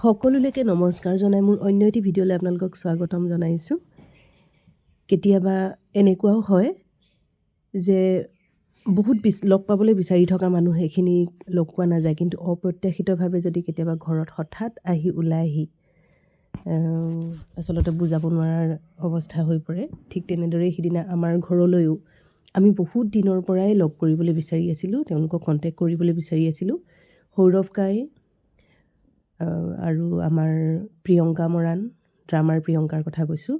সকলোলৈকে নমস্কাৰ জনাই মোৰ অন্য এটি ভিডিঅ'লৈ আপোনালোকক স্বাগতম জনাইছোঁ। কেতিয়াবা এনেকুৱাও হয় যে বহুত লগ পাবলৈ বিচাৰি থকা মানুহ সেইখিনি লগ পোৱা নাযায়, কিন্তু অপ্ৰত্যাশিতভাৱে যদি কেতিয়াবা ঘৰত হঠাৎ আহি ওলাই আহি আচলতে বুজাব নোৱাৰাৰ অৱস্থা হৈ পৰে। ঠিক তেনেদৰেই সিদিনা আমাৰ ঘৰলৈও আমি বহুত দিনৰ পৰাই লগ কৰিবলৈ বিচাৰি আছিলোঁ, তেওঁলোকক কণ্টেক্ট কৰিবলৈ বিচাৰি আছিলোঁ। সৌৰভ কাই আৰু আমাৰ প্ৰিয়ংকা মৰাণ, ড্ৰামাৰ প্ৰিয়ংকাৰ কথা কৈছোঁ,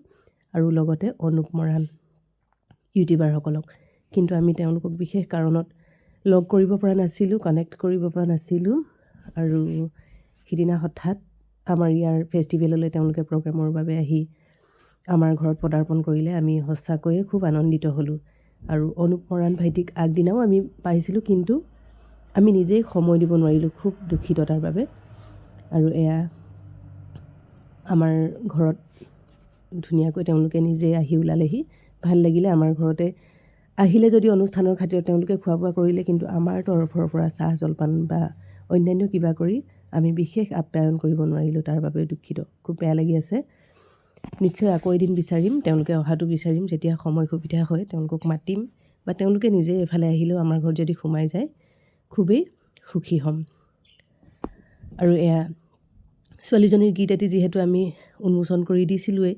আৰু লগতে অনুপ মৰাণ, ইউটিউবাৰসকলক। কিন্তু আমি তেওঁলোকক বিশেষ কাৰণত লগ কৰিব পৰা নাছিলোঁ, কানেক্ট কৰিব পৰা নাছিলোঁ। আৰু সিদিনা হঠাৎ আমাৰ ইয়াৰ ফেষ্টিভেললৈ তেওঁলোকে প্ৰগ্ৰেমৰ বাবে আহি আমাৰ ঘৰত পদাৰ্পণ কৰিলে। আমি সঁচাকৈয়ে খুব আনন্দিত হ'লোঁ। আৰু অনুপ মৰাণ ভাইটিক আগদিনাও আমি পাইছিলোঁ, কিন্তু আমি নিজেই সময় দিব নোৱাৰিলোঁ, খুব দুখিত তাৰ বাবে। আৰু এয়া আমাৰ ঘৰত ধুনীয়াকৈ তেওঁলোকে নিজে আহি ওলালেহি, ভাল লাগিলে। আমাৰ ঘৰতে আহিলে যদি অনুষ্ঠানৰ খাতিৰত তেওঁলোকে খোৱা বোৱা কৰিলে, কিন্তু আমাৰ তৰফৰ পৰা চাহ জলপান বা অন্যান্য কিবা কৰি আমি বিশেষ আপ্যায়ন কৰিব নোৱাৰিলোঁ, তাৰ বাবে দুখিত, খুব বেয়া লাগি আছে। নিশ্চয় আকৌ এদিন বিচাৰিম, তেওঁলোকে অহাটো বিচাৰিম। যেতিয়া সময় সুবিধা হয় তেওঁলোকক মাতিম, বা তেওঁলোকে নিজে এইফালে আহিলেও আমাৰ ঘৰত যদি সোমাই যায় খুবেই সুখী হ'ম। আৰু এয়া ছোৱালীজনীৰ গীত এটি যিহেতু আমি উন্মোচন কৰি দিছিলোঁৱেই,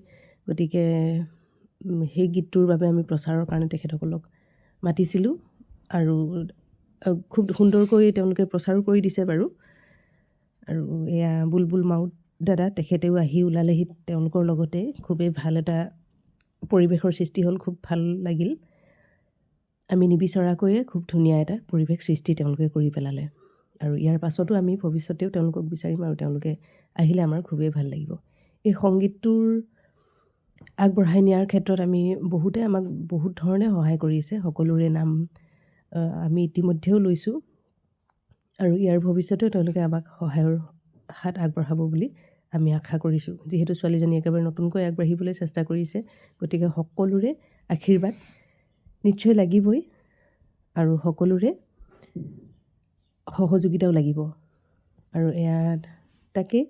গতিকে সেই গীতটোৰ বাবে আমি প্ৰচাৰৰ কাৰণে তেখেতসকলক মাতিছিলোঁ। আৰু খুব সুন্দৰকৈ তেওঁলোকে প্ৰচাৰো কৰি দিছে বাৰু। আৰু এয়া বুলবুল মাউত দাদা, তেখেতেও আহি ওলালেহি তেওঁলোকৰ লগতে। খুবেই ভাল এটা পৰিৱেশৰ সৃষ্টি হ'ল, খুব ভাল লাগিল। আমি নিবিচৰাকৈয়ে খুব ধুনীয়া এটা পৰিৱেশ সৃষ্টি তেওঁলোকে কৰি পেলালে। আৰু ইয়াৰ পাছতো আমি ভৱিষ্যতেও তেওঁলোকক বিচাৰিম, আৰু তেওঁলোকে আহিলে আমাৰ খুবেই ভাল লাগিব। এই সংগীতটোৰ আগবঢ়াই নিয়াৰ ক্ষেত্ৰত আমি বহুতে আমাক বহুত ধৰণে সহায় কৰিছে, সকলোৰে নাম আমি ইতিমধ্যেও লৈছোঁ। আৰু ইয়াৰ ভৱিষ্যতেও তেওঁলোকে আমাক সহায়ৰ হাত আগবঢ়াব বুলি আমি আশা কৰিছোঁ। যিহেতু ছোৱালীজনী একেবাৰে নতুনকৈ আগবাঢ়িবলৈ চেষ্টা কৰিছে, গতিকে সকলোৰে আশীৰ্বাদ নিশ্চয় লাগিবই আৰু সকলোৰে সহযোগিতাও লাগিব। আৰু এয়া তাকেই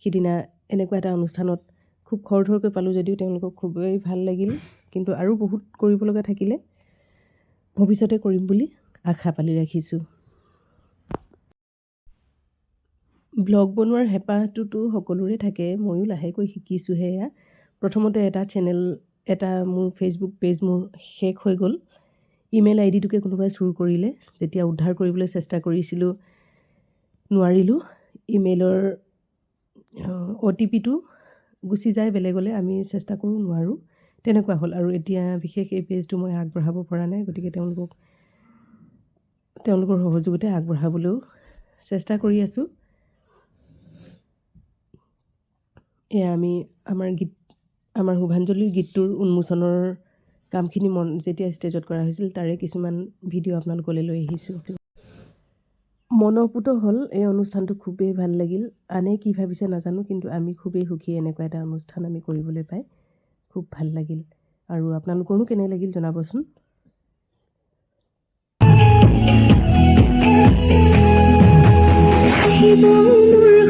সিদিনা এনেকুৱা এটা অনুষ্ঠানত খুব খৰধৰকৈ পালোঁ যদিও তেওঁলোকক খুবেই ভাল লাগিল। কিন্তু আৰু বহুত কৰিব লগা থাকিলে, ভৱিষ্যতে কৰিম বুলি আশা পালি ৰাখিছোঁ। ব্লগ বনোৱাৰ হেঁপাহটোতো সকলোৰে থাকে, ময়ো লাহেকৈ শিকিছোঁহে। এয়া প্ৰথমতে এটা চেনেল, এটা মোৰ ফেচবুক পেজ মোৰ শেষ হৈ গ'ল। ইমেইল আই ডিটোকে কোনোবাই চুৰ কৰিলে, যেতিয়া উদ্ধাৰ কৰিবলৈ চেষ্টা কৰিছিলোঁ নোৱাৰিলোঁ। ইমেইলৰ অ' টি পিটো গুচি যায় বেলেগলৈ, আমি চেষ্টা কৰোঁ নোৱাৰোঁ, তেনেকুৱা হ'ল। আৰু এতিয়া বিশেষ এই পেজটো মই আগবঢ়াব পৰা নাই, গতিকে তেওঁলোকৰ সহযোগতে আগবঢ়াবলৈও চেষ্টা কৰি আছোঁ। এয়া আমি আমাৰ গীত, আমাৰ শুভাঞ্জলিৰ গীতটোৰ উন্মোচনৰ কামখিনি মন যেতিয়া ষ্টেজত কৰা হৈছিল তাৰে কিছুমান ভিডিঅ' আপোনালোকলৈ লৈ আহিছোঁ। মনঃপুত হ'ল এই অনুষ্ঠানটো, খুবেই ভাল লাগিল। আনে কি ভাবিছে নাজানো, কিন্তু আমি খুবেই সুখী এনেকুৱা এটা অনুষ্ঠান আমি কৰিবলৈ পাই খুব ভাল লাগিল। আৰু আপোনালোকৰো কেনে লাগিল জনাবচোন। আহিব মোৰ